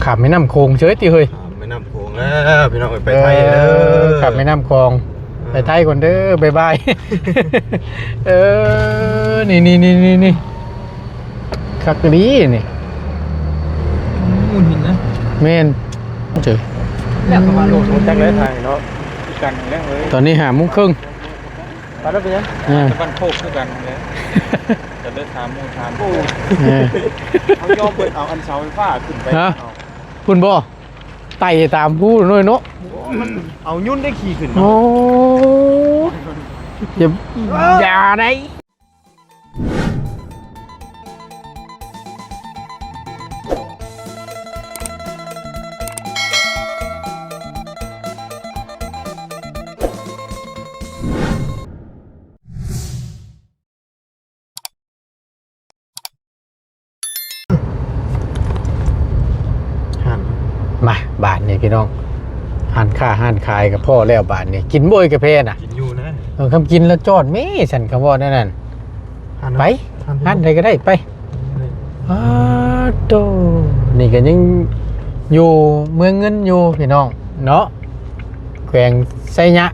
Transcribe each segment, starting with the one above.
ຂ້າມແມ່ນ້ຳໂຂງເສີຍຕິເຮີ້ຍ. ຂ້າມແມ່ນ້ຳໂຂງແລ້ວພີ່ນ້ອງເອີຍ ໄປໄທເດີ. ເອີ ຂ້າມແມ່ນ້ຳຂອງ ເອີ ໄປໄທກ່ອນເດີ ບາຍບາຍ. ເອີ ນີ້ໆໆໆ ຄັກອີ່ຫຼີນີ້. ມູນຫີນນະ. ແມ່ນ. ເຈີ ແລ້ວກໍວ່າໂລດ ຮູ້ຈັກແລ້ວໄທເນາະ ຄືກັນແລ້ວເອີຍ. ຕອນນີ້ຫ້າໂມງເຄິ່ງ ປານນັ້ນເປັນຫຍັງ? ເອີ ແຕ່ບ້ານໂຄກຄືກັນແຫຼະ ຈະເລີຍຖາມໝູ່ຖາມ ເອີ ເຮົາຍອມເພິ່ນເອົາອັນເສົາໄຟຟ້າຂຶ້ນໄປ. ຮະ? ເອົາ ພຸ້ນບໍ່? ໄຕ່ຕາມພູໂນ້ຍເນາະ. ໂອ້ ມັນເອົາຍົນໄດ້ຂີ່ຂຶ້ນ. ໂອ້ ຢ່າ ຢ່າໄດ. ຫັ້ນ ມາ ບາດນີ້ພີ່ນ້ອງ ຮ້ານຄ້າຮ້ານຂາຍກໍພໍ້ແລ້ວບາດນີ້. ກິນບໍ່ ເອີຍ ກາແຟນະ? ກິນຢູ່ນະ. ເອີ ຄຳກິນແລ້ວຈອດແມ້ ຊັ້ນຄຳເວົ້າແນວນັ້ນ. ຫັ້ນ ໄປ ຫັ້ນ ຮ້ານໃດກໍໄດ້ ໄປ. ນີ້ ອາໂຕ ນີ້ກໍຍັງຢູ່ເມືອງເງິນຢູ່ພີ່ນ້ອງເນາະ ແຂວງໄຊຍະ.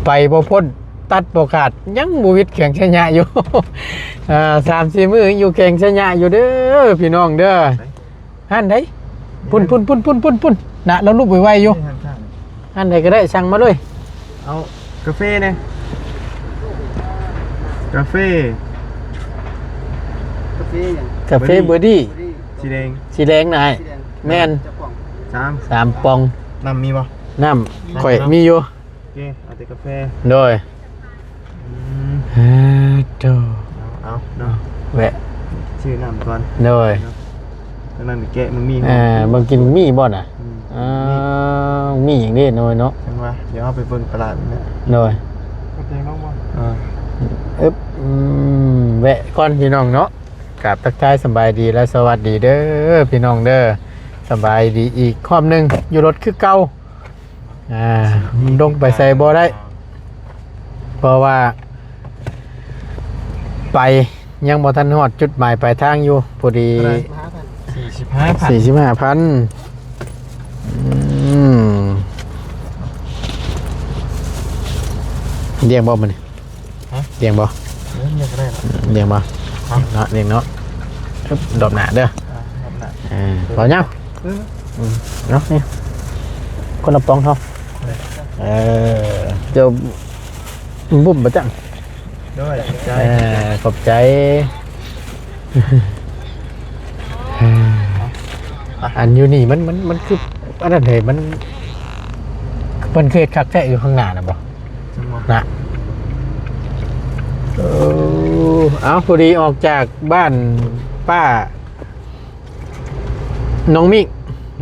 ໄປບໍ່ພົ້ນ ຕັດບໍ່ຂາດ ຍັງບໍ່ວິດແຂວງໄຊຍະຢູ່. ອ່າ ສາມສີ່ມື້ຢູ່ແຂວງໄຊຍະຢູ່ເດີພີ່ນ້ອງເດີ. ຮ້ານໃດ? ພຸ້ນໆໆໆໆ ນະ ລາວລູບໄວໆຢູ່. ນີ້ຮ້ານຄ້າ ຮ້ານໃດກໍໄດ້ ສັ່ງມາເລີຍ. ເອົາກາເຟແດ່ ກາເຟ ກາເຟຫຍັງ? ກາເຟເບີດີ້ ເບີດີ້ ສີແດງ ສີແດງນະອ້າຍ. ສີແດງ ແມ່ນ ຈັກປ່ອງ? ສາມ ສາມປ່ອງ. ນ້ຳມີບໍ່? ນ້ຳ ຂ້ອຍມີຢູ່. ໂອເຄ ເອົາແຕ່ກາແຟ. ໂດຍ. ອືມ ເອີ ໂຕ ເອົາ ເອົາເນາະ ແວະຊື້ນ້ຳກ່ອນ. ໂດຍ. ທາງນັ້ນແກະມັນມີ. ເອີ ເບິ່ງກິນໝີ່ບໍ່ນະ? ອືມ ເອີ ໝີ່ຫຍັງເດ້ນ້ອຍເນາະ. ຈັ່ງວ່າ ດຽວເຮົາໄປເບິ່ງຕະຫຼາດນີ້ແຫຼະ. ໂດຍ. ເອີ ອຶບ ອືມ ແວະກ່ອນພີ່ນ້ອງເນາະ. ກາບທັກທາຍສະບາຍດີ ແລະ ສະຫວັດດີເດີພີ່ນ້ອງເດີ. ສະບາຍດີອີກຮອບໜຶ່ງ ຢູ່ລົດຄືເກົ່າ. ອ່າ ລົງໄປໃສບໍ່ໄດ້ ເພາະວ່າໄປຍັງບໍ່ທັນຮອດຈຸດໝາຍປາຍທາງຢູ່. ພໍດີ ເທົ່າໃດ? ສີ່ສິບຫ້າພັນ ສີ່ສິບຫ້າພັນ. ອືມ ລ້ຽງບໍ່ມື້ນີ້? ຮະ? ລ້ຽງບໍ່? ເອີ ລ້ຽງກໍໄດ້ລະ. ອືມ ລ້ຽງບໍ່? ຮະ? ເນາະ ລ້ຽງເນາະ. ດອບໜ້າເດີ. ອ່າ ດອບໜ້າ. ເອີ ເບົາຍາວ. ເອີ ອືມ ເນາະ ນີ້ ຄົນລະປອງເທົ່າ. ເອີ ເຈົ້າບຸ້ມປະຈັງ. ໂດຍ ຂອບໃຈ. ເອີ ຂອບໃຈ. ອັນຢູ່ນີ້ມັນ ມັນ ມັນຄືອັນນັ້ນເດ ມັນ ເພິ່ນຄືເຮັດຄັກແທ້ຢູ່ຂ້າງໜ້ານະບໍ່? ນະ ເອີ ເອົາ ພໍດີອອກຈາກບ້ານປ້ານ້ອງມິກ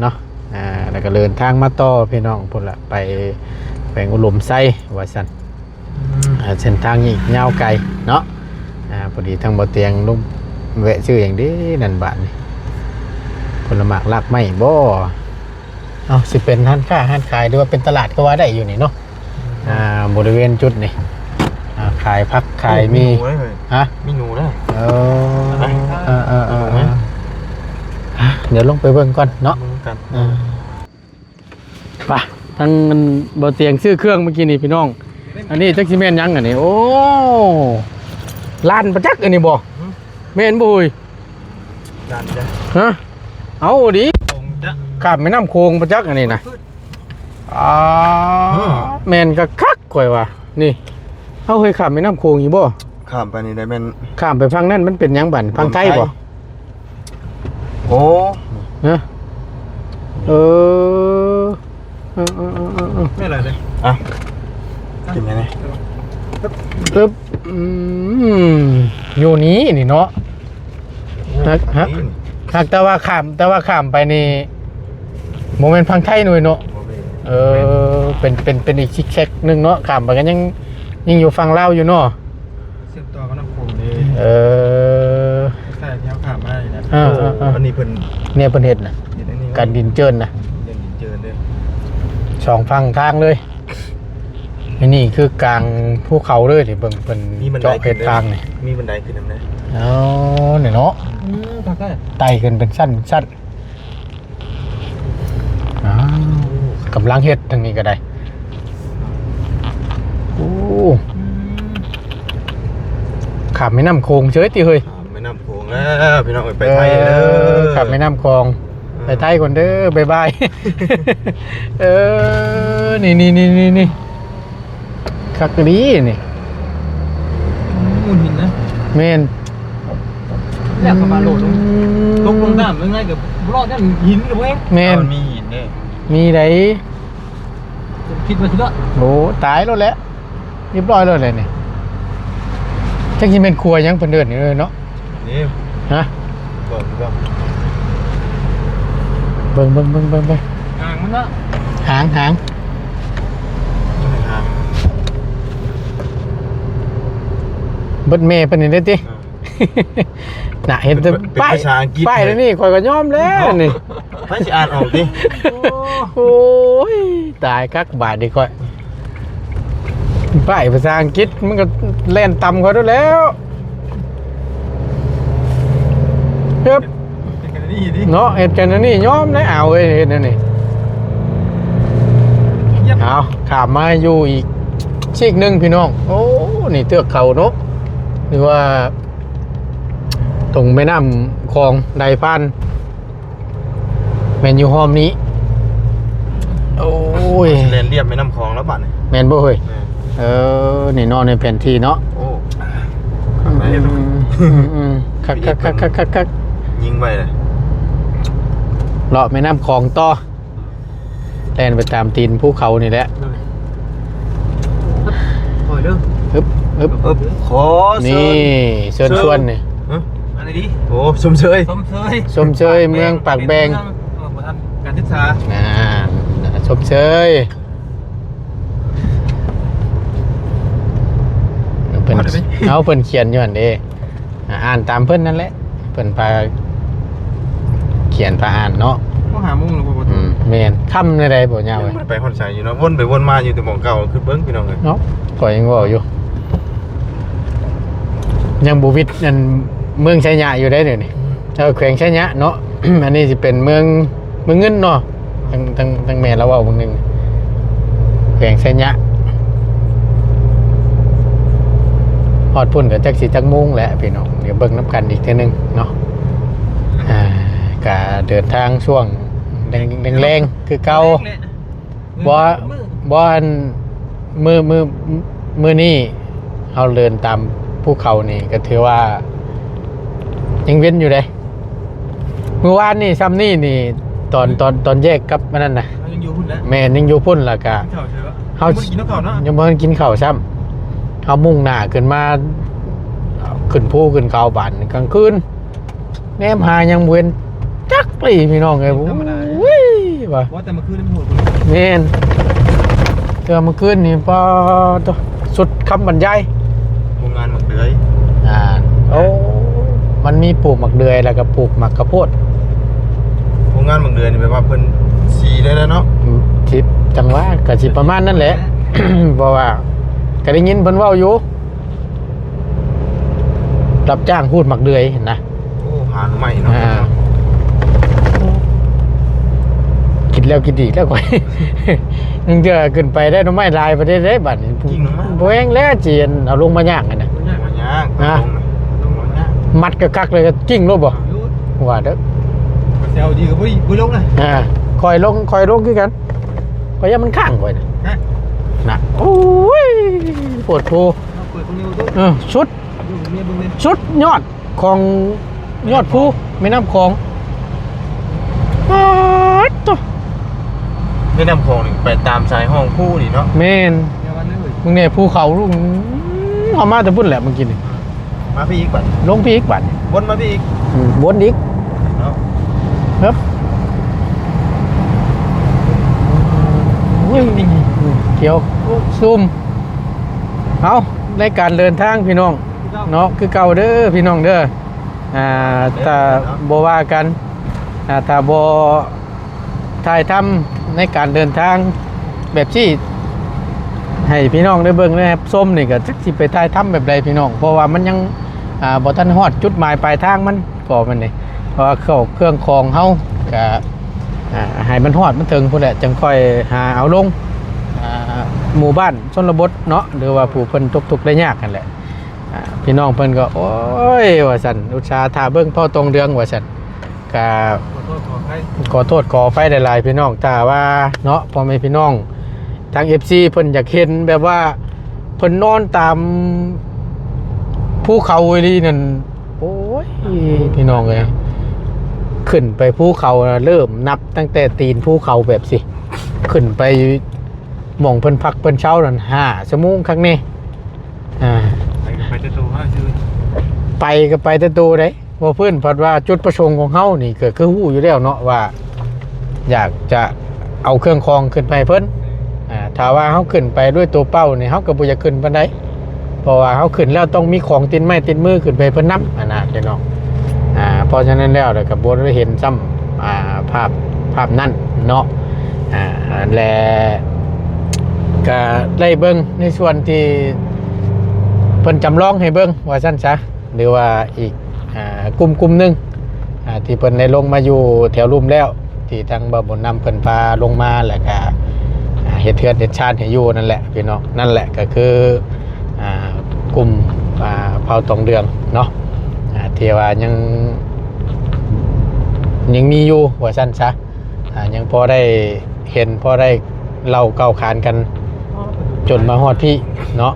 ເນາະ ອ່າ ແລ້ວກໍເດີນທາງມາຕໍ່ພີ່ນ້ອງ ພຸ້ນລະ ໄປແຂວງອຸດົມໄຊວ່າຊັ້ນ. ອືມ ອ່າ ເສັ້ນທາງນີ້ຍາວໄກເນາະ. ອ່າ ພໍດີທາງບໍ່ຕຽງລົງແວະຊື້ຫຍັງເດ້ນັ້ນບາດນີ້ ຜົນລະໝາກລາກໄມ້ບໍ່? ເອົ້າ ຊິເປັນຮ້ານຄ້າຮ້ານຂາຍ ຫຼືວ່າເປັນຕະຫຼາດກໍວ່າໄດ້ຢູ່ນີ້ເນາະ. ອ່າ ບໍລິເວນຈຸດນີ້ ອ່າ ຂາຍຜັກຂາຍໝີ່. ໂອ້ ມີໜູໄດ້ເຮີ້ຍ. ຮະ? ມີໜູໄດ້. ເອີ ເອີໆໆໆ ດຽວລົງໄປເບິ່ງກ່ອນເນາະ. ເບິ່ງກັນ. ເອີ ໄປ ທາງບໍ່ຕຽງຊື້ເຄື່ອງເມື່ອກີ້ນີ້ພີ່ນ້ອງ. ອັນນີ້ຈັກຊິແມ່ນຫຍັງອັນນີ້? ໂອ້ ລ້ານປະຈັກອັນນີ້ບໍ່? ຫື? ແມ່ນບໍ່ເຮີ້ຍ? ລ້ານເດ້. ຮະ? ເອົາດີ ຂ້າມແມ່ນ້ຳໂຂງປະຈັກອັນນີ້ນະ. ອ່າ ແມ່ນຄັກໆ ຂ້ອຍວ່າ. ນີ້ ເຮົາເຄີຍຂ້າມແມ່ນ້ຳໂຂງຢູ່ບໍ່? ຂ້າມໄປນີ້ໄດ້ແມ່ນ ຂ້າມໄປຝັ່ງນັ້ນມັນເປັນຫຍັງບັດ? ຝັ່ງໄທບໍ່? ໂອ້ ຮະ? ເອີ ເອີໆໆໆໆ ແມ່ນລະເດ້. ອ່ະ ກິນແມ່ນີ້. ອຶບ ອືມ ຢູ່ນີ້ນີ້ເນາະ. ໂອ້ ຫາກ ຫາກ ຫາກແຕ່ວ່າຂ້າມ ແຕ່ວ່າຂ້າມໄປນີ້ບໍ່ແມ່ນຝັ່ງໄທໜ້ອຍເນາະ. ບໍ່ແມ່ນ. ເອີ ເປັນ ເປັນ ເປັນອີກຊິກແຊັກໜຶ່ງເນາະ. ຂ້າມໄປກໍຍັງ ຍັງຢູ່ຝັ່ງລາວຢູ່ເນາະ. ເຊື່ອມຕໍ່ກັບນ້ຳໂຂງເດ້. ເອີ ໃຊ້ແຖວຂ້າມມານີ້ນະ. ເອີໆໆ ອັນນີ້ເພິ່ນ ເນຍເພິ່ນເຮັດນະ ເຮັດອັນນີ້ ກັນດິນເຈີນນະ. ເລື່ອງດິນເຈີນເດ້ ສອງຝັ່ງທາງເລີຍ. ອັນນີ້ຄືກາງພູເຂົາເລີຍນີ້ ເບິ່ງເພິ່ນເຈາະເຮັດທາງນີ້. ມີບັນໄດຂຶ້ນນຳເດ້. ອໍ ນີ້ເນາະ. ອືມ ໄຕ່ຂຶ້ນເປັນຊັ້ນເປັນຊັ້ນ. ກຳລັງເຮັດທາງນີ້ກໍໄດ້. ໂອ້ ອືມ ຂ້າມແມ່ນ້ຳໂຂງເສີຍຕິເຮີ້ຍ. ຂ້າມແມ່ນ້ຳໂຂງແລ້ວພີ່ນ້ອງເອີຍ ໄປໄທເດີ. ເອີ ຂ້າມແມ່ນ້ຳຂອງ ເອີ ໄປໄທກ່ອນເດີ ບາຍບາຍ. ເອີ ນີ້ໆໆໆ ຄັກອີ່ຫຼີນີ້. ໂອ້ ຫີນນະ. ແມ່ນ. ແລ້ວກໍມາໂລດລົງ ອືມ ຕົກລົງນ້ຳຍັງໄງກໍບໍ່ລອດ ຍ້ອນຫີນກໍບໍ່ແຮງ. ແມ່ນ ມັນມີຫີນເດ້ ມີໃດ. ຄິດວ່າຊິລອດ. ໂອ້ ຕາຍໂລດແຫຼະ ຮຽບຮ້ອຍໂລດແຫຼະນີ້. ຈັກຊິແມ່ນຂົວຫຍັງເພິ່ນເອີ້ນນີ້ເນາະ. ນີ້ ຮະ ເບິ່ງ ເບິ່ງ ເບິ່ງ ເບິ່ງ ເບິ່ງ ຫາງມັນເນາະ ຫາງ ຫາງ ຫາງ ເບິດແມ່ເພິ່ນນີ້ເດ້ຕິ. ອ່າ ນະ ເຫັນແຕ່ ເປັນ ເປັນ ປ້າຍ ພາສາອັງກິດ ປ້າຍນີ້ຂ້ອຍກໍຍອມແລ້ວນີ້. ໃຜຊິອ່ານອອກຕິ? ໂອ້ຍ ຕາຍຄັກບາດນີ້ຂ້ອຍ. ປ້າຍພາສາອັງກິດມັນກໍແລ່ນຕຳຂ້ອຍໂດດແລ້ວ. ເຮັດ ເຮັດກັນນີ້ຕິ ເນາະ ເຮັດກັນອັນນີ້ຍອມແລ້ວ. ເອົາເອີຍ ເຮັດອັນນີ້ ເອົາ ຂ້າມມາຢູ່ອີກຊີກໜຶ່ງພີ່ນ້ອງ. ໂອ້ ນີ້ເທືອກເຂົາເນາະ ຫຼືວ່າຕົງແມ່ນ້ຳຂອງໄຫຼຜ່ານ ແມ່ນຢູ່ຮ່ອມນີ້. ໂອ້ຍ ຊິແລ່ນລຽບແມ່ນ້ຳຂອງແລ້ວບາດນີ້ ແມ່ນບໍ່ເຮີ້ຍ? ແມ່ນ. ເອີ ນີ້ເນາະ ໃນແຜນທີ່ເນາະ. ໂອ້ ອືມ ຄັກໆໆໆໆ ຍິງໄວ້ເລີຍ ເລາະແມ່ນ້ຳຂອງຕໍ່. ແລ່ນໄປຕາມຕີນພູເຂົານີ້ແຫຼະ. ໂດຍ ຄ່ອຍເດີ ຮຶບ ຮຶບ ຮຶບ. ຂໍເຊີນ ນີ້ເຊີນຊວນນີ້ ຮະ ອັນນີ້ດີ. ໂອ້ ຊົມເຊີຍ ຊົມເຊີຍ ຊົມເຊີຍເມືອງປາກແບງ. ເອີ ບໍ່ທັນການສຶກສາ ອ່າ ຊົມເຊີຍ. ເພິ່ນ ເອົາ ເພິ່ນຂຽນຢູ່ຫັ້ນເດ້. ອ່າ ອ່ານຕາມເພິ່ນນັ້ນແຫຼະ ເພິ່ນພາຂຽນພາອ່ານເນາະ. ກໍຫ້າໂມງແລ້ວບໍ່? ອືມ ແມ່ນ. ຄ່ຳແນວໃດບໍ່ຍາວ ຍັງບໍ່ໄດ້ໄປຮອດໃສຢູ່ເນາະ ວົນໄປວົນມາຢູ່ແຕ່ໝ່ອງເກົ່າ. ຄິດເບິ່ງພີ່ນ້ອງເອີຍເນາະ ຂ້ອຍຍັງເວົ້າຢູ່ ຍັງບໍ່ວິດອັນເມືອງໄຊຍະຢູ່ເດ້ດຽວນີ້. ເອີ ແຂວງໄຊຍະເນາະ ອັນນີ້ຊິເປັນເມືອງ ເມືອງເງິນເນາະ. ທັງ ທັງ ທັງແມ່ລາວເວົ້າມື້ໜຶ່ງ ແຂວງໄຊຍະ. ຮອດພຸ້ນກໍຈັກຊິຈັກໂມງແຫຼະພີ່ນ້ອງ ດຽວເບິ່ງນຳກັນອີກເທື່ອໜຶ່ງເນາະ. ອ່າ ກະເດີນທາງຊ່ວງແລງໆ ຄືເກົ່າ. ບໍ່ ບໍ່ ອັນ ມື້ ມື້ ມື້ນີ້ເຮົາເດີນຕາມພູເຂົານີ້ ກໍຖືວ່າຍັງເວັນຢູ່ເດ້. ມື້ວານນີ້ຊ່ຳນີ້ນີ້ ຕອນ ຕອນ ຕອນແຍກກັບອັນນັ້ນນະ ຍັງຢູ່ພຸ້ນແຫຼະ. ແມ່ນ ຍັງຢູ່ພຸ້ນ. ແລ້ວກະເຮົາ ຍັງບໍ່ໄດ້ກິນເຂົ້າເນາະ ຍັງບໍ່ທັນກິນເຂົ້າຊ້ຳ. ເຮົາມຸ່ງໜ້າຂຶ້ນມາ ຂຶ້ນພູຂຶ້ນເຂົາ ບາດກາງຄືນ ແນມຫາຍັງບໍ່ເຫັນຈັກລີພີ່ນ້ອງເອີຍ. ທຳມະດາ ໂອ້ຍ ວ່າ ວ່າແຕ່ມື້ຄືນນີ້ໂຫດ. ແມ່ນ ແຕ່ມື້ຄືນນີ້ ປາດໂທ້ ສຸດຄຳບັນຍາຍ. ໂຮງງານໝາກເດືອຍ ອ່າ ໂອ້ ມັນມີປູກໝາກເດືອຍ ແລ້ວກໍປູກໝາກກະໂພດ. ໂຮງງານໝາກເດືອຍນີ້ແບບວ່າເພິ່ນສີໄດ້ແລ້ວເນາະ. ອືມ ຊິ ຈັ່ງວ່າກໍຊິປະມານນັ້ນແຫຼະ ເພາະວ່າກໍໄດ້ຍິນເພິ່ນເວົ້າຢູ່ ຮັບຈ້າງຂູດໝາກເດືອຍຫັ້ນນະ. ໂອ້ ຫາໜໍ່ໄມ້ເນາະ. ອ່າ ຄິດແລ້ວຄິດອີກແລ້ວຂ້ອຍ ຍັງເທື່ອຂຶ້ນໄປໄດ້ໜໍ່ໄມ້ຫຼາຍປານໃດເດ້ບາດນີ້. ກິ້ງລົງມາ ບໍ່ແຮງແລ້ວ ຊິເອົາລົງມາຍ່າງຫັ້ນນະ. ບໍ່ຍາກ ບໍ່ຍາກ ຮະ ລົງນະ ລົງບໍ່ຍາກ. ມັດຄັກໆເລີຍ ກິ້ງໂລດບໍ່? ໂລດ ວ່າເດີ ແຊວດີກໍບໍ່ ບໍ່ລົງນະ. ອ່າ ຂ້ອຍລົງ ຂ້ອຍລົງຄືກັນ ຂ້ອຍຢ້ານມັນຄ້າງຂ້ອຍນະ. ຮະ ນະ ໂອ້ຍ ໂພດໂພ. ເອົາເປີດເບິ່ງຢູ່ ເອີ ສຸດ ຢູ່ເບິ່ງນີ້ ສຸດຍອດຂອງຍອດພູ ແມ່ນ້ຳຂອງ. ປາດໂທ້ ແມ່ນ້ຳຂອງນີ້ໄປຕາມຊາຍຮ່ອງພູນີ້ເນາະ. ແມ່ນ ເບິ່ງແດ່ ພູເຂົາລູກ ເຮົາມາແຕ່ພຸ້ນແຫຼະມື້ກີ້ນີ້. ມາພີ້ອີກບາດ ລົງພີ້ອີກບາດ ວົນມາພີ້ອີກ. ອືມ ວົນອີກເນາະ. ເອີບ ໂອ້ຍ ຂຽວ ໂອ້ ຊູມ. ເອົາ ໃນການເດີນທາງພີ່ນ້ອງເນາະ ຄືເກົ່າເດີພີ່ນ້ອງເດີ. ອ່າ ຖ້າບໍ່ວ່າກັນ ອ່າ ຖ້າບໍ່ຖ່າຍທຳໃນການເດີນທາງແບບຊີ້ ໃຫ້ພີ່ນ້ອງໄດ້ເບິ່ງໄດ້ຮັບຊົມນີ້ ກໍຈັກຊິໄປຖ່າຍທຳແບບໃດພີ່ນ້ອງ ເພາະວ່າມັນຍັງ ອ່າ ບໍ່ທັນຮອດຈຸດໝາຍປາຍທາງມັນ ກໍແມ່ນນີ້ ເພາະວ່າເຄື່ອງຂອງເຮົາກະ ອ່າ ໃຫ້ມັນຮອດມັນເຖິງພຸ້ນແຫຼະ ຈັ່ງຄ່ອຍຫາເອົາລົງ ອ່າ ໝູ່ບ້ານຊົນນະບົດເນາະ ຫຼືວ່າຜູ້ເພິ່ນຕົກທຸກໄດ້ຍາກຫັ້ນແຫຼະ. ອ່າ ພີ່ນ້ອງເພິ່ນກໍ ໂອ້ຍ ວ່າຊັ້ນ ອຸດສາຖ້າເບິ່ງພໍ່ຕອງເດືອງ ວ່າຊັ້ນ. ກະ ຂໍໂທດຂໍອະໄພ ຂໍໂທດຂໍອະໄພຫຼາຍໆ ພີ່ນ້ອງ ຖ້າວ່າເນາະ ພໍ່ແມ່ພີ່ນ້ອງທາງ ເອັຟຊີ ເພິ່ນຢາກເຫັນແບບວ່າເພິ່ນນອນຕາມພູເຂົາອີ່ຫຼີນັ້ນ ໂອ້ຍ ພີ່ນ້ອງເອີຍ ຂຶ້ນໄປພູເຂົານະ ເລີ່ມນັບຕັ້ງແຕ່ຕີນພູເຂົາແບບຊີ້ ຂຶ້ນໄປໝ່ອງເພິ່ນພັກເພິ່ນເຊົານັ້ນ ຫ້າຊົ່ວໂມງຄັກແນ່. ອ່າ ໄປກໍໄປແຕ່ໂຕ ໄປກໍໄປແຕ່ໂຕເດ້. ບໍ່ພື້ນ ເພາະວ່າຈຸດປະສົງຂອງເຮົານີ້ກໍຄືຮູ້ຢູ່ແລ້ວເນາະ ວ່າຢາກຈະເອົາເຄື່ອງຂອງຂຶ້ນໄປໃຫ້ເພິ່ນ. ອ່າ ຖ້າວ່າເຮົາຂຶ້ນໄປດ້ວຍຕົວເປົ່ານີ້ ເຮົາກໍບໍ່ຢາກຂຶ້ນປານໃດ ເພາະວ່າເຮົາຂຶ້ນແລ້ວຕ້ອງມີຂອງຕິດໄມ້ຕິດມືຂຶ້ນໄປໃຫ້ເພິ່ນນຳ ອັນນັ້ນເດ້ເນາະ. ອ່າ ເພາະສະນັ້ນແລ້ວ ແລ້ວກໍບໍ່ໄດ້ເຫັນຊ້ຳ ອ່າ ພາບ ພາບນັ້ນເນາະ. ອ່າ ແລະ ກໍໄດ້ເບິ່ງໃນສ່ວນທີ່ເພິ່ນຈຳລອງໃຫ້ເບິ່ງ ວ່າຊັ້ນຊະ ຫຼືວ່າອີກ ອ່າ ກຸ່ມ ກຸ່ມໜຶ່ງ ອ່າ ທີ່ເພິ່ນໄດ້ລົງມາຢູ່ແຖວລຸ່ມແລ້ວ ທີ່ທາງບ່າວບຸນນຳເພິ່ນພາລົງມາ ແລ້ວກະ ອ່າ ເຮັດເຮືອນເຮັດຊານໃຫ້ຢູ່ນັ້ນແຫຼະພີ່ນ້ອງ. ນັ້ນແຫຼະກໍຄື ອ່າ ກຸ່ມ ອ່າ ເຜົ່າຕອງເດືອງເນາະ ອ່າ ທີ່ວ່າຍັງ ຍັງມີຢູ່ວ່າຊັ້ນຊະ. ອ່າ ຍັງພໍໄດ້ເຫັນ ພໍໄດ້ເລົ່າກ່າວຂານກັນຈົນມາຮອດພີ້ເນາະ.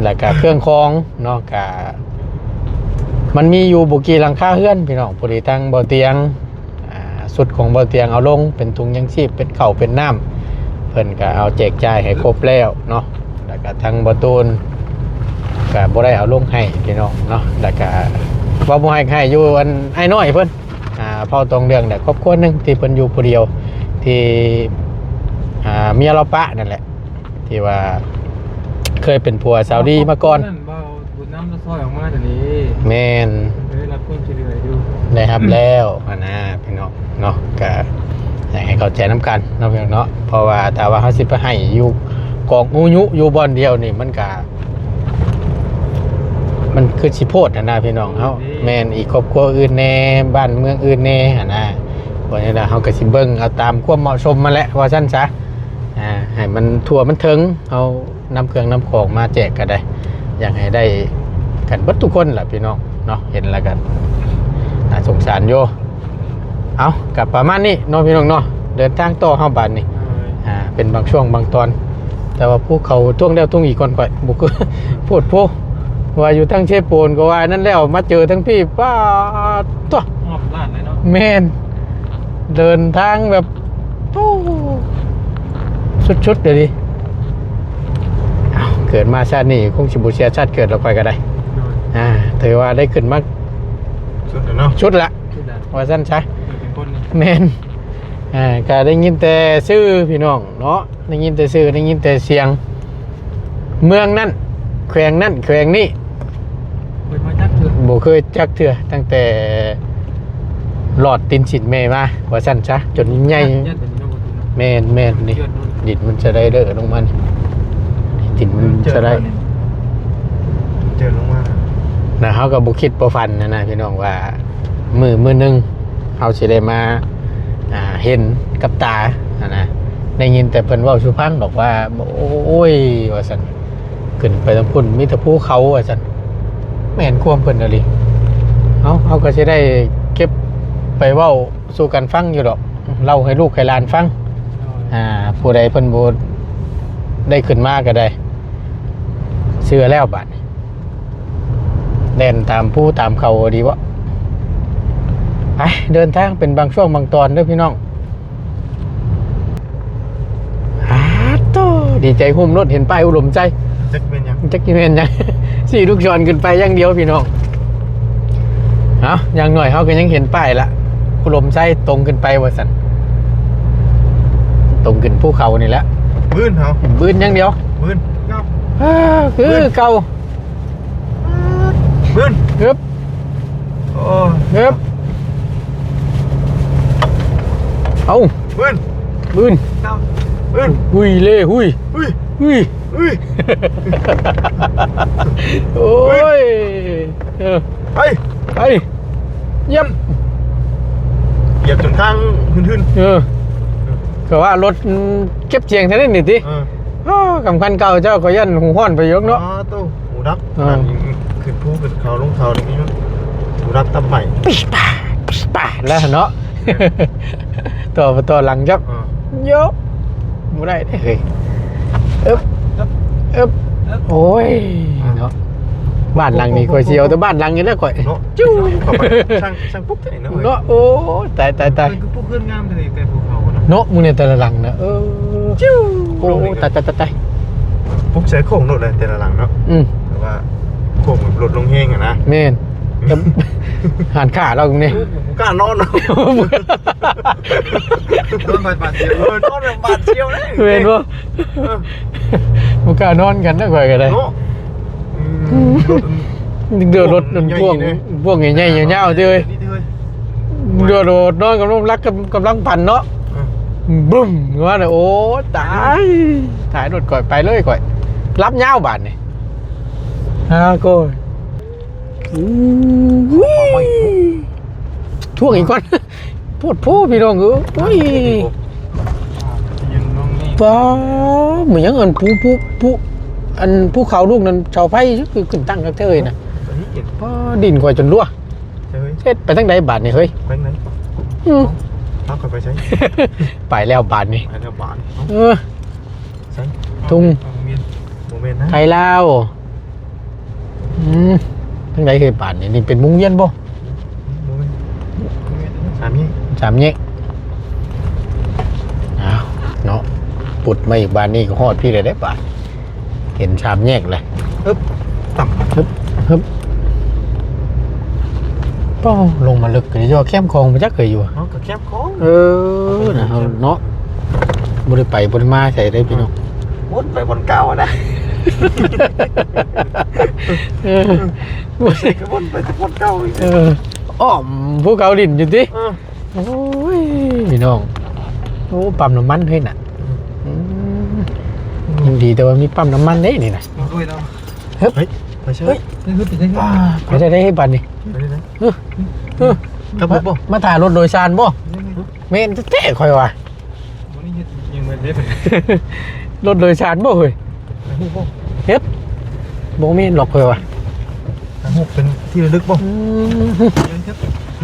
ແລ້ວກະເຄື່ອງຂອງເນາະ ກະມັນມີຢູ່ບໍ່ກີ່ຫຼັງຄາເຮືອນພີ່ນ້ອງ. ພໍດີທາງບ່າວຕຽງ ອ່າ ຊຸດຂອງບ່າວຕຽງເອົາລົງ ເປັນທຸງຍາງຊີບ ເປັນເຂົ້າເປັນນ້ຳ ເພິ່ນກະເອົາແຈກຈ່າຍໃຫ້ຄົບແລ້ວເນາະ. ແລ້ວກະທາງບ່າວຕູນກະບໍ່ໄດ້ເອົາລົງໃຫ້ພີ່ນ້ອງເນາະ. ແລ້ວກະວ່າບໍ່ໃຫ້ ໃຫ້ຢູ່ອັນອ້າຍນ້ອຍເພິ່ນ ອ່າ ເຜົ່າຕອງເດືອງແຫຼະ ຄອບຄົວໜຶ່ງທີ່ເພິ່ນຢູ່ຜູ້ດຽວ ທີ່ ອ່າ ເມຍລາວປະນັ້ນແຫຼະ ທີ່ວ່າເຄີຍເປັນຜົວສາວດີມາກ່ອນ. ນັ້ນ ບ່າວບຸນນຳລາວຊ່ອຍອອກມາດຽວນີ້. ແມ່ນ ເພິ່ນໄດ້ຮັບຄວາມຊ່ວຍເຫຼືອຢູ່ ໄດ້ຮັບແລ້ວຫັ້ນນະ ພີ່ນ້ອງເນາະ. ກະຢາກໃຫ້ເຂົ້າໃຈນຳກັນເນາະ ພີ່ນ້ອງເນາະ. ເພາະວ່າຖ້າວ່າເຮົາຊິໄປໃຫ້ຢູ່ກອງອຸຍຸຢູ່ບ່ອນດຽວນີ້ ມັນກະ ມັນຄືຊິໂພດຫັ້ນນະ ພີ່ນ້ອງເຮົາ. ແມ່ນ ອີກຄອບຄົວອື່ນແດ່ ບ້ານເມືອງອື່ນແດ່ຫັ້ນນະ. ເພາະນັ້ນລະ ເຮົາກໍຊິເບິ່ງເອົາຕາມຄວາມເໝາະສົມຫັ້ນແຫຼະ ວ່າຊັ້ນຊະ. ອ່າ ໃຫ້ມັນທົ່ວມັນເຖິງ ເຮົານຳເຄື່ອງນຳຂອງມາແຈກກໍໄດ້ ຢາກໃຫ້ໄດ້ກັນເບິດທຸກຄົນລະ ພີ່ນ້ອງເນາະ. ເຫັນແລ້ວກໍໜ້າສົງສານຢູ່. ເອົາ ກໍປະມານນີ້ເນາະ ພີ່ນ້ອງເນາະ. ເດີນທາງຕໍ່ເຮົາບາດນີ້ ອ່າ ເປັນບາງຊ່ວງບາງຕອນ ແຕ່ວ່າພູເຂົາທົ່ວງແລ້ວທົ່ວງອີກກ່ອນ ຂ້ອຍບໍ່ຄື ໂພດໂພ ວ່າຢູ່ທາງເຊໂປນກໍວ່ານັ້ນແລ້ວ ມາເຈີທາງພີ້ ປາດໂທ້ ອ້ອມລ້ານເລີຍເນາະ. ແມ່ນ ເດີນທາງແບບ ໂອ້ ສຸດໆ ເລີຍ. ເອົາ ເກີດມາຊາດນີ້ຄົງຊິບໍ່ເສຍຊາດເກີດແລ້ວ ຂ້ອຍກໍໄດ້. ໂດຍ ອ່າ ຖືວ່າໄດ້ຂຶ້ນມາສຸດແລ້ວເນາະ ສຸດລະ ສຸດລະ ວ່າຊັ້ນຊະ. ເກີດເປັນຄົນນີ້ ແມ່ນ ອ່າ ກໍໄດ້ຍິນແຕ່ຊື່ ພີ່ນ້ອງເນາະ. ໄດ້ຍິນແຕ່ຊື່ ໄດ້ຍິນແຕ່ສຽງ. ເມືອງນັ້ນ ແຂວງນັ້ນ ແຂວງນີ້ ບໍ່ເຄີຍມາຈັກເທື່ອ ບໍ່ເຄີຍຈັກເທື່ອ ຕັ້ງແຕ່ຫຼອດຕີນຕີນແມ່ມາ ວ່າຊັ້ນຊະ ຈົນໃຫຍ່. ແມ່ນໆ ນີ້ ດິນມັນສະໄລເດີລົງມານີ້ ດິນມັນສະໄລ ເຈີດລົງມາ ນະ. ເຮົາກໍບໍ່ຄິດບໍ່ຝັນນະ ພີ່ນ້ອງ ວ່າ ມື້ ມື້ໜຶ່ງເຮົາຊິໄດ້ມາ ອ່າ ເຫັນກັບຕາຫັ້ນນະ. ໄດ້ຍິນແຕ່ເພິ່ນເວົ້າສູ່ຟັງດອກວ່າ ໂອ້ຍ ວ່າຊັ້ນ ຂຶ້ນໄປທາງພຸ້ນມີແຕ່ພູເຂົາ ວ່າຊັ້ນ. ແມ່ນຄວາມເພິ່ນອີ່ຫຼີ. ເຮົາ ເຮົາກໍຊິໄດ້ເກັບໄປເວົ້າສູ່ກັນຟັງຢູ່ດອກ ເລົ່າໃຫ້ລູກໃຫ້ຫຼານຟັງ. ໂດຍ ອ່າ ຜູ້ໃດເພິ່ນບໍ່ໄດ້ຂຶ້ນມາກໍໄດ້ ເຊື່ອແລ້ວບາດນີ້ ແລ່ນຕາມພູຕາມເຂົາດີບໍ່? ໄປ ເດີນທາງເປັນບາງຊ່ວງບາງຕອນເດີພີ່ນ້ອງ. ອາໂຕ ດີໃຈໂຮມໂລດ ເຫັນປ້າຍອຸດົມໄຊ. ຈັກແມ່ນຫຍັງ ຈັກຊິແມ່ນຫຍັງ ຊີ້ລູກສອນຂຶ້ນໄປຢ່າງດຽວພີ່ນ້ອງ. ເອົ້າ ຢ່າງໜ້ອຍເຮົາກໍຍັງເຫັນປ້າຍລະ ອຸດົມໄຊຕົງຂຶ້ນໄປວ່າຊັ້ນ ຕົງຂຶ້ນພູເຂົານີ້ແຫຼະ. ບືນເຮົາ ບືນຢ່າງດຽວ ບືນເກົ່າ ເອີ ຄືເກົ່າ. ບືນ ຮຶບ ໂອ້ ຮຶບ ເອົ້າ ບືນ ບືນ ເອົ້າ ບືນ ຫຸຍເລຫຸຍ ຫຸຍ ຫຸຍ ຫຸຍ. ໂອ້ຍ ເອີ ໄປ ໄປ ຢ້ຽມ. ຽບຈົນຂ້າງຫຶ່ນໆ ເອີ ເອີ ກໍວ່າລົດເກັບສຽງແທ້ນີ້ຕິ. ເອີ ໂອ້ ກຳຄັນເກົ່າເຈົ້າກໍຢ້ານຫູຮ້ອນໄປຢູ່ເນາະ. ອໍ ໂຕ ຫູດັບ. ເອີ ອັນນີ້ຂຶ້ນພູຂຶ້ນເຂົາລົງເຂົານີ້ ຫູດັບຕັບໄໝ້ ປິດປາ ປິດປາແລ້ວເນາະ. ເອີ ຕໍ່ໄປຕໍ່ຫຼັງຈັບ. ເອີ ໂຍ ບໍ່ໄດ້ເດ້ເຮີ້ຍ. ເອີບ ເອີບ ໂອ້ຍເນາະ. ບ້ານຫຼັງນີ້ຂ້ອຍຊິເອົາແຕ່ບ້ານຫຼັງນີ້ແຫຼະຂ້ອຍເນາະ. ຈຸ້ວ ເຂົ້າໄປຊ່າງ ຊ່າງປຸກແທ້ເນາະ ເນາະ. ໂອ້ຍ ຕາຍ ຕາຍ ຕາຍ ເພິ່ນຄືປຸກເຮືອນງາມເລີຍ ແຕ່ພູເຂົາເນາະ. ເນາະ ມື້ນີ້ແຕ່ລະຫຼັງນະ ເອີ ໂອ້ຍ ຕາຍ ຕາຍ ຕາຍ ຕາຍ. ປຸກໃສ່ໂຄ້ງໂລດເລີຍແຕ່ລະຫຼັງເນາະ. ອືມ ແຕ່ວ່າໂຄ້ງແບບລົດລົງແຮງຫັ້ນນະ. ແມ່ນ ແຕ່ ຫານຂາລາວນີ້ ໂອ້ ບໍ່ກ້ານອນເນາະ. ນອນບາດ ບາດສ່ຽວ ເອີ ນອນແບບບາດສ່ຽວເລີຍ ແມ່ນບໍ່? ເອີ ບໍ່ກ້ານອນກັນນະຂ້ອຍກໍໄດ້ເນາະ. ອືມ ລົດ ເດີ ລົດພວກ ພວກໃຫຍ່ໆຍາວໆເດີ. ເດີ ໂດດນອນກຳລັງລັກ ກຳ ກຳລັງປັ່ນເນາະ. ອືມ ບຶ້ມ ວ່ານະ. ໂອ້ ຕາຍ ຕາຍ ລົດຂ້ອຍໄປເລີຍ ຂ້ອຍຫຼັບຍາວບາດນີ້. ຫາໂກຍ ໂອ້ຍ ຖ່ວງອີກກ່ອນ. ໂພດໂພ ພີ່ນ້ອງເອີຍ. ໂອ້ຍ ປ້າ ແມ່ນຫຍັງອັນພູ ພູ ພູ ອັນພູເຂົາລູກນັ້ນ ເສົາໄຟຄືຂຶ້ນຕັ້ງຄັກແທ້ເອີຍນະ. ປ້າ ດິນຂ້ອຍຈົນຮົ່ວ. ເຮັດໄປທາງໃດບາດນີ້ເຮີ້ຍ? ໄປທາງໃດ? ອືມ ພາຂ້ອຍໄປໃສ? ໄປແລ້ວບາດນີ້ ໄປແລ້ວບາດ. ເອີ ໃສ? ທຸງ ບໍ່ແມ່ນນະ ໄທລາວ. ອືມ ທາງໃດເຮີ້ຍບາດນີ້? ນີ້ເປັນວົງວຽນບໍ່? ບໍ່ແມ່ນ ສາມແຍກ ສາມແຍກ. ອ້າວ ເນາະ ປຸດມາອີກ ບາດນີ້ກໍຮອດພີ້ແລ້ວເດ້ບາດ. ເຫັນສາມແຍກແລ້ວ. ອຶບ ຕ່ຳ ຮຶບ ຮຶບ. ປ້າ ລົງມາເລິກເລີຍ ຢູ່ແຄມຂອງບໍ່ຈັກເຄີຍຢູ່. ເຮົາກໍແຄມຂອງ. ເອີ ນະ ເຮົາເນາະ ບໍ່ໄດ້ໄປ ບໍ່ໄດ້ມາໃສເດ້ພີ່ນ້ອງ. ວົນໄປບ່ອນເກົ່ານະ. ເອີ ບໍ່ໃຊ່ກໍວົນໄປບ່ອນເກົ່າອີກ. ເອີ ອ້ອມພູເຂົາດິນຢູ່ຕິ. ເອີ ໂອ້ຍ ພີ່ນ້ອງ ໂອ້ ປ້ຳນ້ຳມັນເຮີ້ຍນະ. ອືມ ອືມ ຍັງດີແຕ່ວ່າມີປ້ຳນ້ຳມັນເດ້ນີ້ນະ. ເຮົ້ຍ ໄປເຊີຍ ໄປໄດ້ ໄດ້ບາດນີ້. ເອີ ເອີ ກັບລົດບໍ່? ມາ ມາຖ້າລົດໂດຍສານບໍ່? ແມ່ນແທ້ໆ ຂ້ອຍວ່າ ບໍ່ໄດ້ເຮັດຫຍັງເລີຍເດ້. ລົດໂດຍສານບໍ່ເຮີ້ຍ? ເຮັດ ບໍ່ແມ່ນດອກ ຂ້ອຍວ່າ. ຖ່າຍຮູບເປັນທີ່ລະລຶກບໍ່? ອື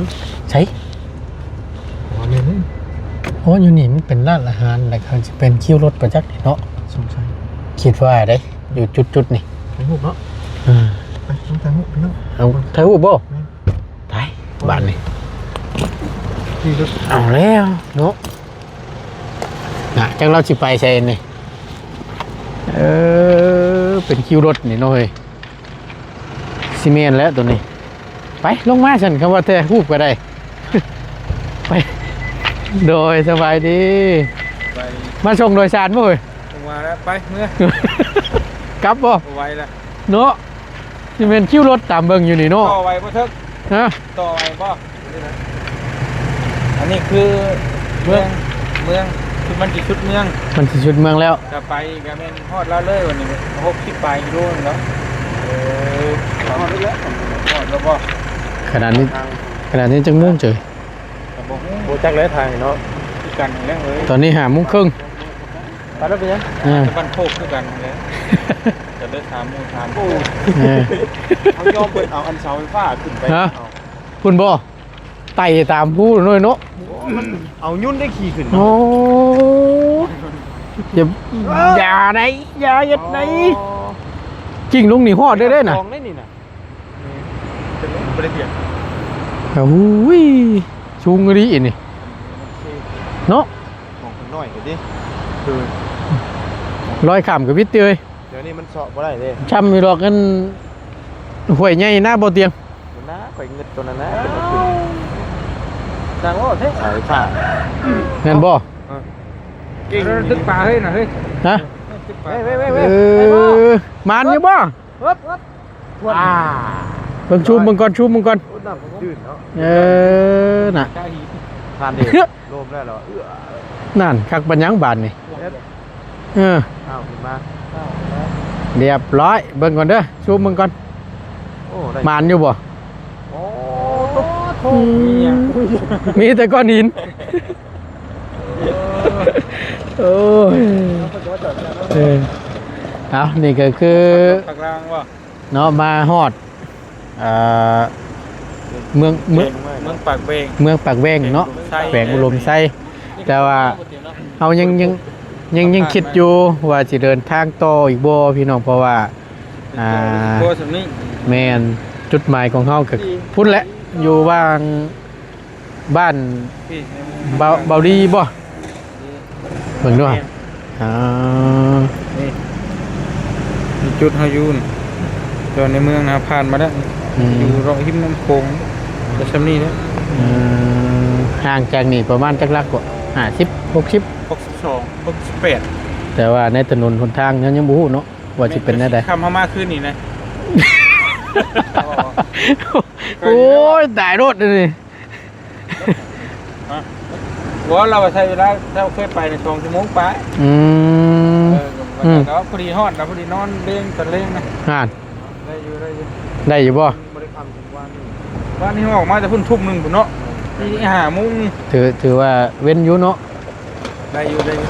ມ ໃສ? ອໍ ຢູ່ນີ້ມັນເປັນຮ້ານອາຫານ ແລ້ວກໍຊິເປັນຄິວລົດປະຈັກນີ້ເນາະ ສົງໄສ ຄິດວ່າເດ້ ຢູ່ຈຸດໆນີ້. ຖ່າຍຮູບເນາະ. ເອີ ໄປ ຕ້ອງຖ່າຍຮູບພີ່ນ້ອງ. ເອົາ ຖ່າຍຮູບບໍ່? ແມ່ນ. ຕາຍ ບາດນີ້ ເອົາແລ້ວເນາະ. ນະ ຈັກລາວຊິໄປໃສນີ້? ເອີ ເປັນຄິວລົດນີ້ເນາະເຮີ້ຍ. ຊິແມ່ນແລ້ວໂຕນີ້. ໄປ ລົງມາຊັ້ນ ຄຳວ່າແທ້ຮູບກໍໄດ້. ໄປ ໂດຍ ສະບາຍດີ. ສະບາຍດີ. ມາສົ່ງໂດຍສານບໍ່ເຮີ້ຍ? ລົງມາແລ້ວ ໄປ ເມືອ ກັບບໍ່? ບໍ່ໄຫວແລ້ວເນາະ. ຊິແມ່ນຄິວລົດຕາມເບິ່ງຢູ່ນີ້ເນາະ. ຕໍ່ໄຫວບໍ່ເຖິກ? ຮະ? ຕໍ່ໄຫວບໍ່? ອັນນີ້ຄືເມືອງ ເມືອງ ຄືມັນຊິສຸດເມືອງ ມັນຊິສຸດເມືອງແລ້ວ. ຈະໄປກໍແມ່ນຮອດລາວເລີຍ ວັນນີ້ຫົກສິບປາຍກິໂລແມ່ນບໍ່? ເອີ ຮອດແລ້ວ ຮອດແລ້ວບໍ່? ຂະໜາດນີ້ ຂະໜາດນີ້ຈັກໂມງເຈີ? ກໍບໍ່ຮູ້ ບໍ່ຈັກແລ້ວ ທາງນີ້ເນາະ ຄືກັນຫັ້ນແຫຼະເອີຍ. ຕອນນີ້ຫ້າໂມງເຄິ່ງ. ໄປແລ້ວເປັນຫຍັງ? ເອີ ບ້ານໂຄກຄືກັນຫັ້ນແຫຼະ. ຈະໄດ້ຖາມໝູ່ຖາມ ໂອ້ ເອີ ເຮົາຍອມເພິ່ນເອົາອັນເສົາໄຟຟ້າຂຶ້ນໄປ. ຮະ? ເອົາ ພຸ້ນບໍ່? ໄຕ່ຕາມພູໂນ້ຍເນາະ. ໂອ້ ມັນເອົາຍົນໄດ້ຂີ່ຂຶ້ນ. ໂອ້ ຢ່າ ຢ່າໄດ໋ ຢ່າເຮັດໄດ໋. ອໍ ກິ່ງລົງນີ້ຮອດເດ້ເດ້ນະ ຂອງໄດ້ນີ້ນະ. ບໍ່ໄດ້ທຽບ. ໂອ້ຍ ສູງອີ່ຫຼີນີ້ເນາະ. ຂອງເພິ່ນນ້ອຍເດ້ ຄືລອຍຂ້າມກໍວິດຕິເອີຍ. ດຽວນີ້ມັນເຊາະບໍ່ໄດ້ເດ້ ຊ່ຳຢູ່ດອກ. ອັນຫ້ວຍໃຫຍ່ນະ ບໍ່ຕຽງ ນະ ຂ້ອຍງຶດໂຕນັ້ນນະ. ສ້າງເວົ້າແທ້ ສາຍຟ້າ ແມ່ນບໍ່? ເອີ ຕຶກປາເຮີ້ຍນະເຮີ້ຍ. ຮະ? ຕຶກປາ ເອີ ມານຢູ່ບໍ່? ອ່າ ເບິ່ງ ຊູມເບິ່ງກ່ອນ ຊູມເບິ່ງກ່ອນ. ໂອ້ ນ້ຳມັນຈືນເນາະ. ເອີ ນະ ຜ່ານເດ້ ລົມແລ້ວເນາະ. ເອື້ອ ນັ້ນ ຄັກປານຫຍັງບາດນີ້. ເອີ ອ້າວ ຂຶ້ນມາ ລຽບຮ້ອຍ. ເບິ່ງກ່ອນເດີ ຊູມເບິ່ງກ່ອນ. ໂອ້ ໄດ້ ໝານຢູ່ບໍ່? ໂອ້ ໂອ້ ມີຫຍັງ? ມີແຕ່ກ້ອນຫີນ. ໂອ້ຍ ເອີ ເອົາ ນີ້ກໍຄື ປາກລາງບໍ່? ເນາະ ມາຮອດ ເອີ ເມືອງ ເມືອງ ເມືອງປາກແບງ ເມືອງປາກແບງເນາະ ແຂວງອຸດົມໄຊ ແຂວງອຸດົມໄຊ ແຕ່ວ່າເຮົາຍັງ ຍັງ ຍັງ ຍັງຄິດຢູ່ວ່າຊິເດີນທາງຕໍ່ອີກບໍ່ພີ່ນ້ອງ ເພາະວ່າ ອ່າ ແມ່ນ ຈຸດໝາຍຂອງເຮົາກໍພຸ້ນແຫຼະ ຢູ່ຫວ່າງ ບ້ານ ນີ້ ເບົາ ເບົາລີບໍ່? ເບິ່ງດູ ແມ່ນ ອ່າ ນີ້ ນີ້ຈຸດເຮົາຢູ່ນີ້ ຈອດໃນເມືອງນະ ຜ່ານມາແລ້ວ ອືມ ຢູ່ເລາະຮິມນ້ຳໂຂງ ກໍຊ່ຳນີ້ແຫຼະ ອືມ ຫ່າງຈາກນີ້ປະມານຈັກຫຼັກກໍ ຫ້າສິບ ຫົກສິບ ຫົກສິບສອງ ຫົກສິບແປດ ແຕ່ວ່າໃນຖະໜົນຫົນທາງເຮົາຍັງບໍ່ຮູ້ເນາະ ວ່າຊິເປັນແນວໃດ ແມ່ນ ຄ່ຳເຮົາມາຄືນນີ້ນະ ໂອ້ຍ ຕາຍໂລດນີ້ ຮະ ບໍ່ ລາວວ່າໃຊ້ເວລາ ເຈົ້າເຄີຍໄປໃນສອງຊົ່ວໂມງປາຍ ອືມ ເອີ ອືມ ກໍພໍດີຮອດນະ ພໍດີນອນເລງຕອນເລງນະ ຫັ້ນ ໄດ້ຢູ່ ໄດ້ຢູ່ ໄດ້ຢູ່ບໍ່? ບໍ່ໄດ້ຄ່ຳເຖິງວານນີ້ ວານນີ້ເຮົາອອກມາແຕ່ພຸ້ນທຸ່ມໜຶ່ງພຸ້ນເນາະ ນີ້ຫ້າໂມງນີ້ ຖື ຖືວ່າເວັ້ນຢູ່ເນາະ ໄດ້ຢູ່ ໄດ້ຢູ່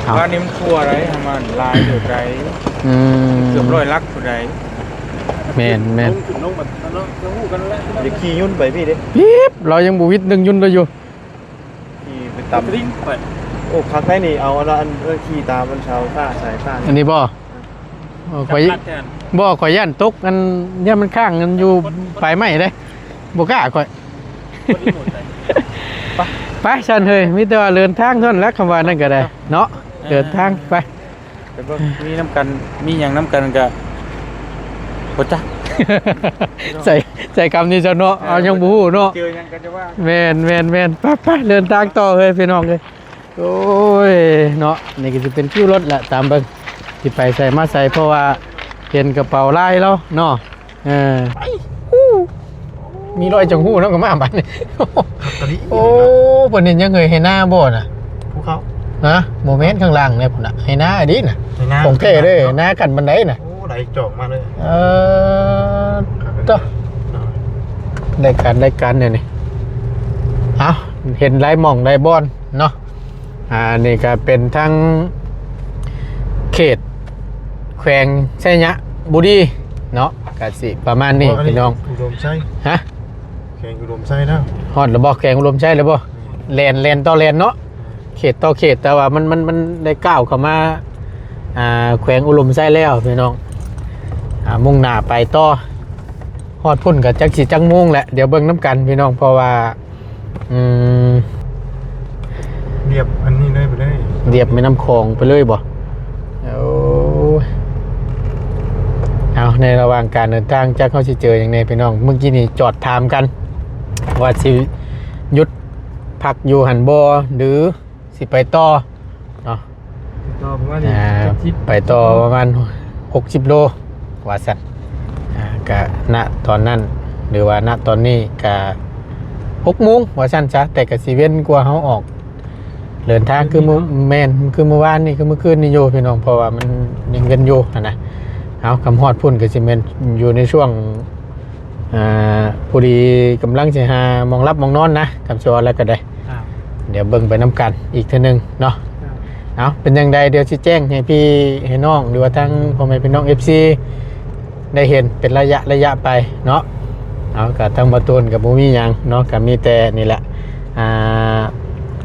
ເອົ້າ ວານນີ້ມັນທົ່ວໃດ ປະມານຫຼາຍເຕີບໃດ ອືມ ເກືອບຮ້ອຍຫຼັກພຸ້ນໃດ ແມ່ນໆ ລົງຂຶ້ນລົງມາເນາະ ຈະຮູ້ກັນແລ້ວ ຢ່າຂີ່ຍົນໄປພີ້ເດ້ ປີບ ລາວຍັງບໍ່ວິດໜຶ່ງຍົນລາວຢູ່ ຂີ່ໄປຕາມ ໂອ້ ຄັກໄດ໋ນີ້ ເອົາອັນ ອັນ ເອີ ຂີ່ຕາມອັນເສົາຟ້າສາຍຟ້າ ອັນນີ້ບໍ່? ເອີ ຂ້ອຍ ບໍ່ ຂ້ອຍຢ້ານຕົກ ອັນ ຢ້ານມັນຄ້າງ ອັນ ຢູ່ປາຍໄມ້ເດ້ ບໍ່ກ້າຂ້ອຍ ໄປ ໄປຊັ້ນເຮີຍ ມີແຕ່ວ່າເດີນທາງເທົ່ານັ້ນແຫຼະ ຄຳວ່ານັ້ນກໍໄດ້ເນາະ ເອີ ເດີນທາງໄປ ໄປເບິ່ງ ມີນຳກັນ ມີຫຍັງນຳກັນກໍບໍ່ຈັກ ໃຊ້ ໃຊ້ຄຳນີ້ຊະເນາະ ເອີ ເຮົາຍັງບໍ່ຮູ້ເນາະ ເຈີຫຍັງກໍຈະວ່າ ແມ່ນໆໆ ໄປໆ ເດີນທາງຕໍ່ເຮີຍ ພີ່ນ້ອງເອີຍ ໂອ້ຍ ເນາະ ນີ້ກໍຊິເປັນຄິວລົດແຫຼະ ຕາມເບິ່ງ ຊິໄປໃສມາໃສ ເພາະວ່າເຫັນກະເປົາລາຍລາວເນາະ ເອີ ໄປ ມີຮ້ອຍຈັງຫູ້ນຳກັນມາບາດນີ້ ຄັກອີ່ຫຼີ ໂອ້ ເພິ່ນເຮັດຫຍັງເອີຍ ໄຮ່ນາບໍ່ນະ? ພູເຂົາ ຮະ ບໍ່ແມ່ນ ຂ້າງລ່າງແຫຼະພຸ້ນນະ ໄຮ່ນາອີ່ຫຼີນະ ໄຮ່ນາ ຂອງແທ້ເດີ ນາຂັ້ນບັນໄດນະ ໂອ້ ໄຫຼຈອກມາເລີຍ ເອີ ໂຕ ໄດ້ການ ໄດ້ການແນວນີ້ ເອົ້າ ເຫັນຫຼາຍໝ່ອງຫຼາຍບ່ອນເນາະ ອ່າ ນີ້ກໍເປັນທາງເຂດແຂວງໄຊຍະບູລີເນາະ ກໍຊິປະມານນີ້ ໂອ້ ອັນນີ້ ພີ່ນ້ອງ ອຸດົມໄຊ ຮະ ແຂວງອຸດົມໄຊແລ້ວ ຮອດແລ້ວບໍ່? ແຂວງອຸດົມໄຊແລ້ວບໍ່? ແມ່ນ ແລ່ນ ແລ່ນຕໍ່ແລ່ນເນາະ ເຂດຕໍ່ເຂດ ແຕ່ວ່າມັນ ມັນ ມັນໄດ້ກ້າວເຂົ້າມາ ອ່າ ແຂວງອຸດົມໄຊແລ້ວ ພີ່ນ້ອງ ອ່າ ມຸ່ງໜ້າໄປຕໍ່ ຮອດພຸ້ນກໍຈັກຊິຈັກໂມງແຫຼະ ດຽວເບິ່ງນຳກັນ ພີ່ນ້ອງ ເພາະວ່າ ອືມ ລຽບອັນນີ້ເລີຍ ໄປເລີຍ ລຽບແມ່ນ້ຳຂອງໄປເລີຍບໍ່? ໂອ້ຍ ເອົາ ໃນລະຫວ່າງການເດີນທາງ ຈັກເຮົາຊິເຈີຫຍັງແດ່ ພີ່ນ້ອງ ມື້ກີ້ນີ້ຈອດຖາມກັນ ວ່າຊິຢຸດພັກຢູ່ຫັ້ນບໍ່ ຫຼື ຊິໄປຕໍ່ເນາະ ໄປຕໍ່ປະມານນີ້ ອ່າ ເຈັດສິບ ໄປຕໍ່ປະມານຫົກສິບໂລວ່າຊັ້ນ ອ່າ ກະນະຕອນນັ້ນ ຫຼືວ່ານະຕອນນີ້ກະຫົກໂມງວ່າຊັ້ນຊະ ແຕ່ກະຊິເວັ້ນກວ່າເຮົາອອກເດີນທາງ ຄືມື້ ແມ່ນ ຄືມື້ວານນີ້ ຄືມື້ຄືນນີ້ຢູ່ ພີ່ນ້ອງ ເພາະວ່າມັນຍັງເວັນຢູ່ຫັ້ນນະ ເອົາ ຄຳຮອດພຸ້ນກະຊິແມ່ນຢູ່ໃນຊ່ວງ ອ່າ ພໍດີກຳລັງຊິຫາໝ່ອງຫຼັບໝ່ອງນອນນະ ຄຳຊິເວົ້າແລ້ວກໍໄດ້ ດຽວເບິ່ງໄປນຳກັນອີກເທື່ອໜຶ່ງເນາະ ເອົາ ເປັນຈັ່ງໃດ ດຽວຊິແຈ້ງໃຫ້ພີ່ໃຫ້ນ້ອງ ຫຼືວ່າທາງພໍ່ແມ່ພີ່ນ້ອງເອັຟຊີໄດ້ເຫັນເປັນໄລຍະໄລຍະໄປເນາະ ເອົາ ກໍທາງບ່າວຕູນກໍບໍ່ມີຫຍັງເນາະ ກໍມີແຕ່ນີ້ແຫຼະ ອ່າ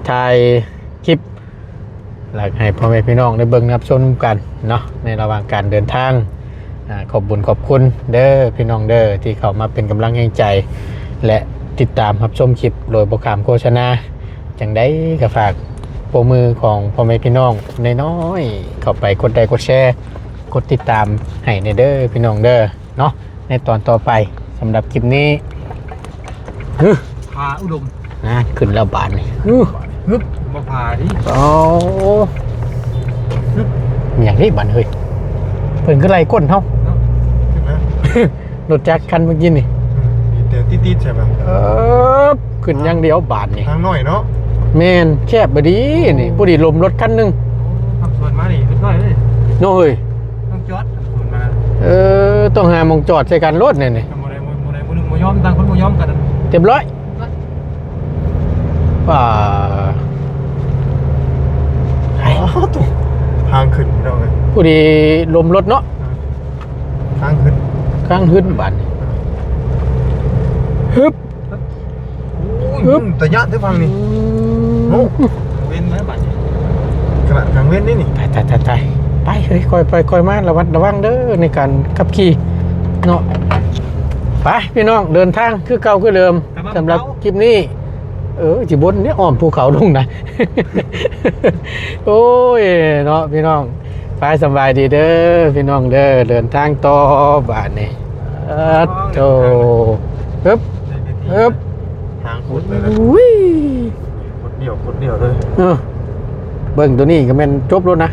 ຖ່າຍ ຄລິບ ແລະ ໃຫ້ພໍ່ແມ່ພີ່ນ້ອງໄດ້ເບິ່ງຮັບຊົມນຳກັນເນາະ ໃນລະຫວ່າງການເດີນທາງ ອາ ຂອບບຸນຂອບຄຸນເດີພີ່ນ້ອງເດີ ທີ່ເຂົ້າມາເປັນກຳລັງແຮງໃຈ ແລະ ຕິດຕາມຮັບຊົມຄລິບໂດຍບໍ່ຂ້າມໂຄສະນາ ຈັ່ງໃດກໍຝາກໂປ້ມືຂອງພໍ່ແມ່ພີ່ນ້ອງນ້ອຍໆ ເຂົ້າໄປກົດໄລກົດແຊ ກົດຕິດຕາມໃຫ້ແດ່ເດີພີ່ນ້ອງເດີ. ເນາະ ໃນຕອນຕໍ່ໄປ ສຳລັບຄລິບນີ້ ຫຶ ຜາອຸດົມ ນາ ຂຶ້ນແລ້ວບາດນີ້ ຫຶ ຫຶບ ບໍ່ຜາດິ ໂອ້ ຫຶບ ມີຫຍັງນີ້ບາດເຮີ້ຍ ເພິ່ນຄືໄລ່ກົ້ນເຮົາ ເນາະ ຂຶ້ນມາ ລົດຈັກຄັນເມື່ອກີ້ນີ້ ອືມ ມີແຕ່ຕິດໆ ໃຊ່ປະ ເອີບ ຂຶ້ນຢ່າງດຽວບາດນີ້ ທາງນ້ອຍເນາະ ແມ່ນ ແຄບບະດີນີ້ ພໍດີລົມລົດຄັນໜຶ່ງ ຂັບສວນມານີ້ ເປັນຮ້ອຍເລີຍ ເນາະເຮີ້ຍ ຕ້ອງຈອດ ຂັບສວນມາ ເອີ ຕ້ອງຫາໝ່ອງຈອດໃສ່ກັນໂລດແນວນີ້ ບໍ່ໄດ້ ບໍ່ໄດ້ ບໍ່ຍອມ ຕ່າງຄົນບໍ່ຍອມກັນ ຮຽບຮ້ອຍ ປ່າ ອ້າວ ໂທ້ ທາງຂຶ້ນ ພີ່ນ້ອງເອີຍ ພໍດີລົມລົດເນາະ ທາງຂຶ້ນ ທາງຂຶ້ນບາດນີ້ ຮຶບ ໂອ້ຍ ຮຶບ ຕາຢ້ານແທ້ຝັ່ງນີ້ ອືມ ໂອ້ ເວັນແລ້ວບາດນີ້ ຂະໜາດກາງເວັນນີ້ນີ້ ຕາຍ ຕາຍ ຕາຍ ຕາຍ ໄປເຮີ້ຍ ຄ່ອຍໄປຄ່ອຍມາ ລະມັດລະວັງເດີ ໃນການຂັບຂີ່ເນາະ ໄປພີ່ນ້ອງ ເດີນທາງຄືເກົ່າຄືເດີມ ສຳລັບຄລິບນີ້ ເອີ ຊິບົນນີ້ອ້ອມພູເຂົາລົງນະ ໂອ້ຍ ເນາະພີ່ນ້ອງ ໄປ ສຳບາຍດີເດີພີ່ນ້ອງເດີ ເດີນທາງຕໍ່ບາດນີ້ ເອີດໂທ ຮຶບ ຮຶບ ທາງຂຸດເລີຍນະ ອຸ້ຍ ຂຸດດ່ຽວ ຂຸດດ່ຽວເລີຍ ເອີ ເບິ່ງໂຕນີ້ກໍແມ່ນຈົບແລ້ວນະ